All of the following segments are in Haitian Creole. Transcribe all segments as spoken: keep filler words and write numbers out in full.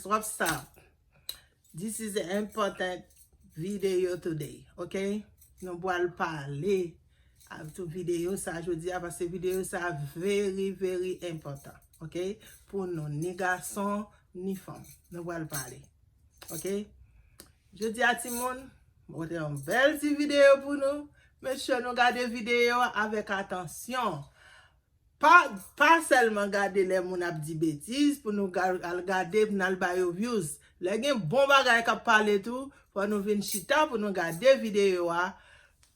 What's up? This is an important video today, ok? Nou pral pale avèk videyo sa jodi a, paske videyo sa very, very enpòtan, ok? Pou nou, ni gason, ni fanm. Nou pral pale, ok? Jodi a, timoun, mwen pote yon bèl ti videyo pou nou. Make sure nou gade videyo a avèk atansyon. Pa, pa sèlman gade lè moun ap di betiz, pou nou ga-, al gade, pou n al ba yo views. Lè gen bon bagay k ap pale tou, fò nou vin chita pou nou gade videyo a,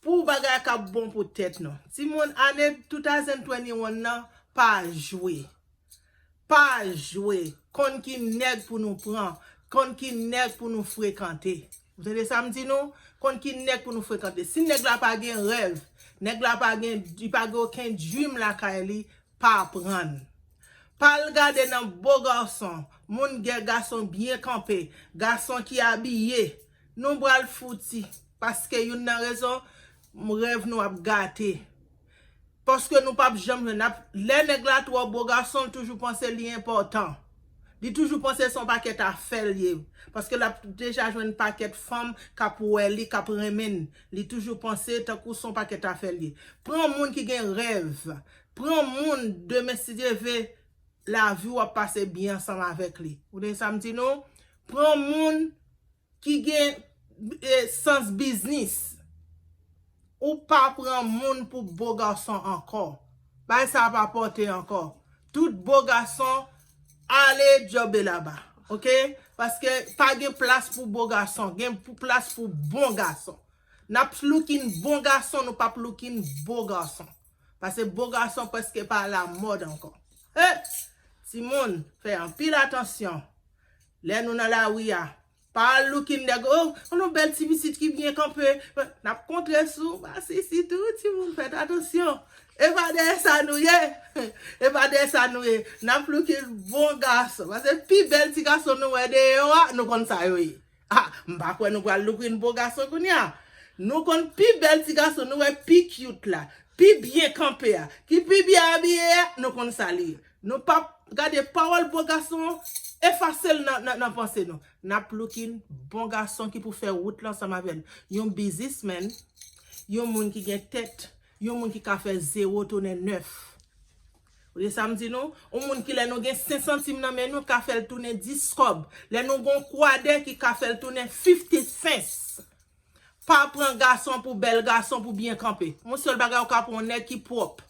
pou bagay k ap bon pou tèt nou. Timoun, ane two thousand twenty-one nan, pa jwe. Pa jwe. Konn ki nèg pou nou pran. Konn ki nèg pou nou frekante. Ou tande sa m di nou? Konn ki nèg pou nou frekante. Si nèg la pa gen rèv, nèg la pa gen, li pa gen okenn dream lakay li, pa pran l. Pa al gade nan bo gason, moun gen gason byen kanpe, gason ki abiye. Nou pral fouti, paske youn nan rezon, rèv nou ap gate. Paske nou p ap janm jwenn. N ap, lè nèg la twò bo gason, l toujou panse li enpòtan. Li toujou panse se yon pakèt afè l ye. Paske l ap deja jwenn pakèt fanm k ap wè li, k ap renmen l. Li toujou panse tankou se yon pakèt afè l ye. Pran moun ki gen rèv. Pran moun, demen, si Dye ve, lavi w ap pase byen ansanm avèk li. Ou tande sa m di nou? Pran moun ki gen, e, sans biznis. Ou pa pran moun pou bo gason ankò. Bagay sa pa pote ankò. Tout bo gason, ale djòbe laba. Ok? Paske pa gen plas pou bo gason. Gen pou plas pou bon gason. N ap looking bon gason, nou p ap looking bo gason. Paske bo gason prèske pa alamòd ankò. He! Timoun, fè anpil atansyon. Lè nou nan lari a, pa al looking nèg, oh, yon bèl ti pitit ki byen kanpe. N ap kontre sou masisi tou, timoun, fèt atansyon. E pa dèyè sa nou ye. E pa dèyè sa nou ye. N ap looking bon gason. Paske pi bèl ti gason nou wè deyò a, nou konn sa yo ye. Ah, m pa kwè nou pral looking bon gason kounye a. Nou konn pi bèl ti gason, nou wè pi cute la, pi byen kanpe a, ki pi byen abiye a, nou konn sa li ye. Nou p ap gade pawòl bon gason, efase l nan, nan, nan panse nou. N ap looking bon gason ki pou fè wout la ansanm avè n. Yon biznismenn, yon moun ki gen tèt, yon moun ki ka fè zewo tounen nèf. Ou tande sa m di nou? Yon moun ki lè nou gen senk santim nan men nou, ka fè l tounen dis kòb. Lè nou gen yon kwadè ki ka fè l tounen fifty cents. Pa pran gason pou bèl gason pou byen kanpe. Yon sèl bagay ou ka pran yon nèg ki pwòp.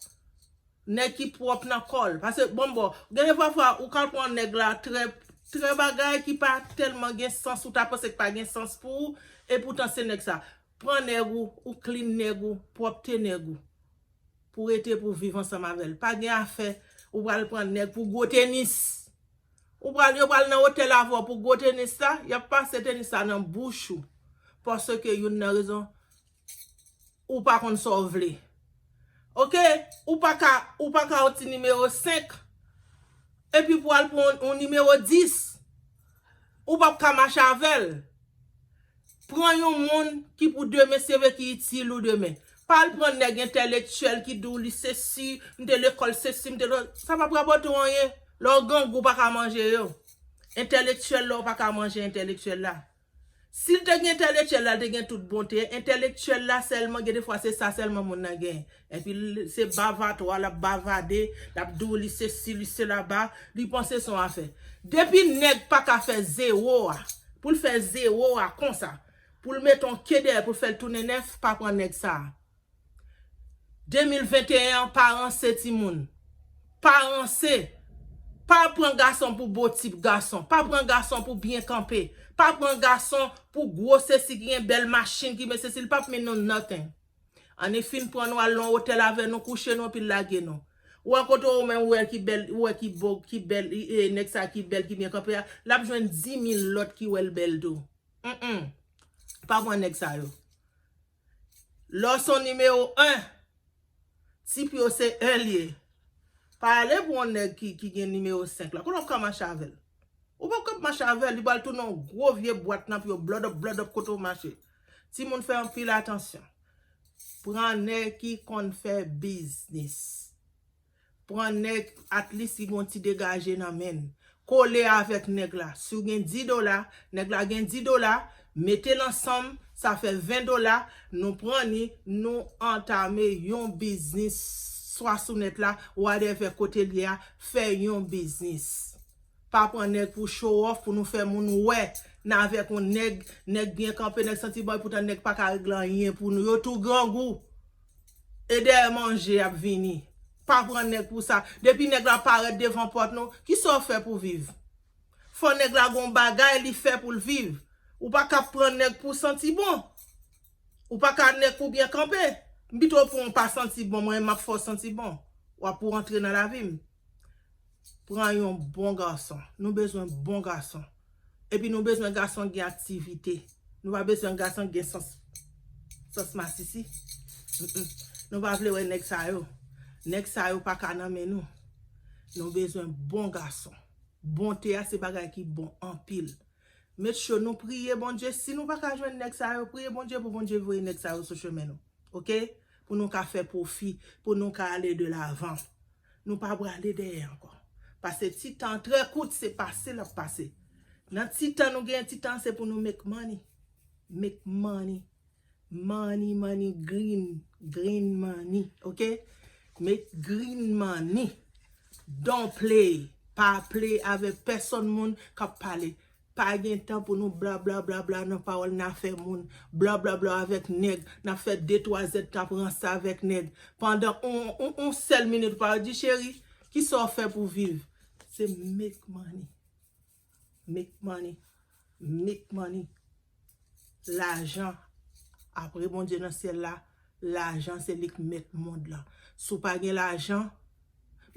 Nèg ki pwòp nan kò l. Paske, bon, bon, gen de fwa, fwa, ou ka pran nèg la trè, trè bagay ki pa tèlman gen sans, ou ta panse ki pa gen sans pou ou, e poutan se nèg sa. Pran nèg ou, ou clean nèg ou, pwòpte nèg ou. Pou rete, pou viv ansanm avè l. Pa gen afè, ou pral pran nèg pou gwo tenis. Ou pral, yo pral nan otèl avè w pou gwo tenis la, y ap pase tenis la nan bouch ou. Paske youn nan rezon, ou pa konn sa w vle. Ok? Ou pa ka, ou pa ka yon ti nimewo senk, epi pou al pran yon, yon nimewo dis. Ou p ap ka mache avè l. Pran yon moun ki pou demen, se vre ki itil ou demen. Pa al pran nèg entèlektyèl ki di w li sesi, m te lekòl sesi, m te le-, sa p ap rapòte w anyen. Lè w grangou, w pa ka manje yo. Entèlektyèl la, w pa ka manje entèlektyèl la. Si l te gen entèlektyèl la, l te gen tout bonte. Entèlektyèl la sèlman, gen de fwa se sa sèlman moun nan gen. Epi l-, se bavatwa, l ap bavade, l ap di w li sesi, li sela, li panse se yon afè. Depi nèg pa ka fè zewo a, pou l fè zewo a konsa, pou l mete yon ke dèyè, pou l fè l tounen nèf, pa pran nèg sa a. De mil venteyen an, pa ranse timoun. Pa ranse. Pa pran gason pou bo tip gason. Pa pran gason pou byen kanpe. Pa pran gason pou gwo sesi ki gen bèl machin ki men sesi. Li p ap mennen nou nothing. Ann fin pran nou al nan otèl avè nou, kouche nou, epi l lage nou. Ou wè kote ou menm ou wè ki bèl, ou wè ki bo, ki bèl, e, nèg sa ki bèl, ki byen kanpe a, l ap jwenn dis mil lòt ki wè l bèl tou. Mm, mm. Pa pran nèg sa yo. Lè w se yon nimewo en, tip yo se en l ye. Pa ale pou yon nèg ki, ki gen nimewo senk la. Kote w ap ka mache avè l? Ou p ap ka mache avè l, li pral tounen yon gwo vye bwat nan pye w, blòdòp, blòdòp kote w mache. Timoun, fè anpil atansyon. Pran nèg ki konn fè biznis. Pran nèg, at least, ki gon ti degaje nan men l. kole avèk nèg la. Si w gen dis dola, nèg la gen dis dola, mete l ansanm, sa fè ven dola, nou pran ni, nou antame yon biznis, swa sou nèt la, whatever kote l ye a, fè yon biznis. Pa pran nèg pou show off, pou nou fè moun wè n avèk yon nèg, nèg byen kanpe, nèg santi bon, epoutan nèg pa ka regle anyen pou nou. Yo tou grangou. E dèyè manje y ap vini. Pa pran nèg pou sa. Depi nèg la parèt devan pòt nou, kisa w fè pou viv? Fò nèg la gon bagay li fè pou l viv. Ou pa ka pran nèg pou santi bon. Ou pa ka nèg pou byen kanpe. M pito pran w pa santi bon, mwen m ap fè w santi bon. W ap pou antre nan lavi m. Pran yon bon gason. Nou bezwen bon gason. Epi nou bezwen gason gen aktivite. Nou pa bezwen gason gen sans, sans masisi. Mm-mm. Nou pa vle wè nèg sa yo. Nèg sa yo pa ka nan men nou. Nou bezwen bon gason. Bonte a se bagay ki bon anpil. Make sure nou priye Bondye. Si nou pa ka jwenn nèg sa yo, priye Bondye pou Bondye voye nèg sa yo sou chemen nou. Oke? Pou nou ka fè pwofi, pou nou ka ale de lavan. Nou pa prale dèyè ankò. Paske ti tan trè kout, se pase l ap pase. Nan ti tan nou gen, ti tan se pou nou make money. Make money. Money, money, green, green money, oke? Make green money. Don't play. Pa play avèk pèsonn moun k ap pale. Pa gen tan pou nou bla, bla, bla, bla nan pawòl n a fè moun. Bla, bla, bla avèk nèg. N ap fè de, twa zèdtan pran sa avèk nèg. Pandan on, on, on sèl minit, ou pa di, cheri, kisa w fè pou viv? Se make money. Make money. Make money. Lajan. Apre Bondye nan syèl la, lajan se li k mèt mond lan. Si w pa gen lajan,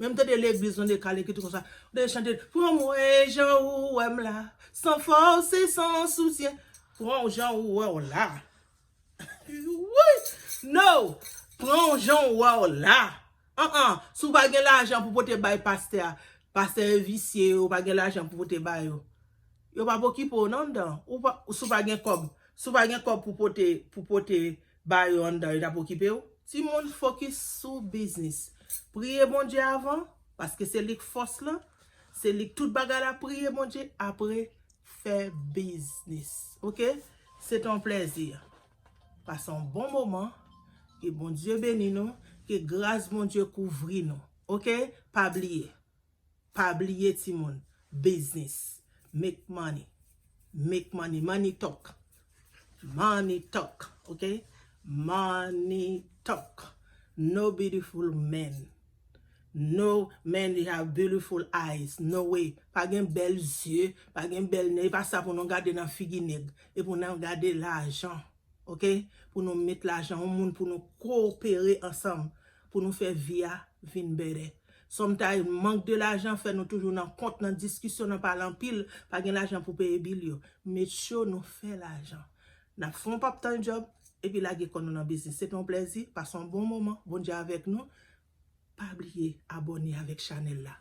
menm tande legliz nou dekale ki tou konsa, ou te chante, pran mwen jan ou wè m la, san fòse, san soutyen, pran w jan ou wè w la. Wi! No! Pran w jan ou wè w la. An an, si w pa gen lajan pou pote bay pastè a, pastè yo visye, yo pa gen lajan pou pote ba yo. Yo p ap okipe w non anndan. Ou pa, si w pa gen kòb, si w pa gen kòb pou pote, pou pote ba yo anndan, yo t ap okipe w. Timoun, fokis sou biznis. Priye Bondye avan, paske se li k fòs lan, se li k tout bagay la. Priye Bondye, apre fè biznis. Oke? Se te yon plèzi. Pase yon bon moman. Ke Bondye beni nou. Ke gras Bondye kouvri nou. Oke? Pa bliye. Pa bliye, timoun. Biznis. Make money. Make money. Money talk. Money talk. Oke? Money talk. No beautiful men. No man, they have beautiful eyes. No way. Pa gen bèl zye, pa gen bèl nez. E pa sa pou nou gade nan figi nèg. E pou nou gade lajan. Oke? Pou nou met lajan, yon moun pou nou koopere ansanm, pou nou fè vi a vin bèlè. Sometimes, mank de lajan fè nou toujou nan kont, nan diskisyon, nan pale anpil, pa gen lajan pou peye bil yo. Make sure nou fè lajan. N ap fè yon part-time job, epi lage kò nou nan biznis. Se te yon plèzi, pase yon bon moman, Bondye avèk nou. Pa bliye abòne avèk chanèl la.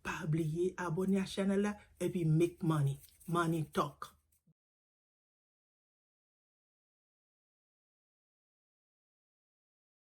Pa bliye abòne a chanèl la, epi make money. Money talk.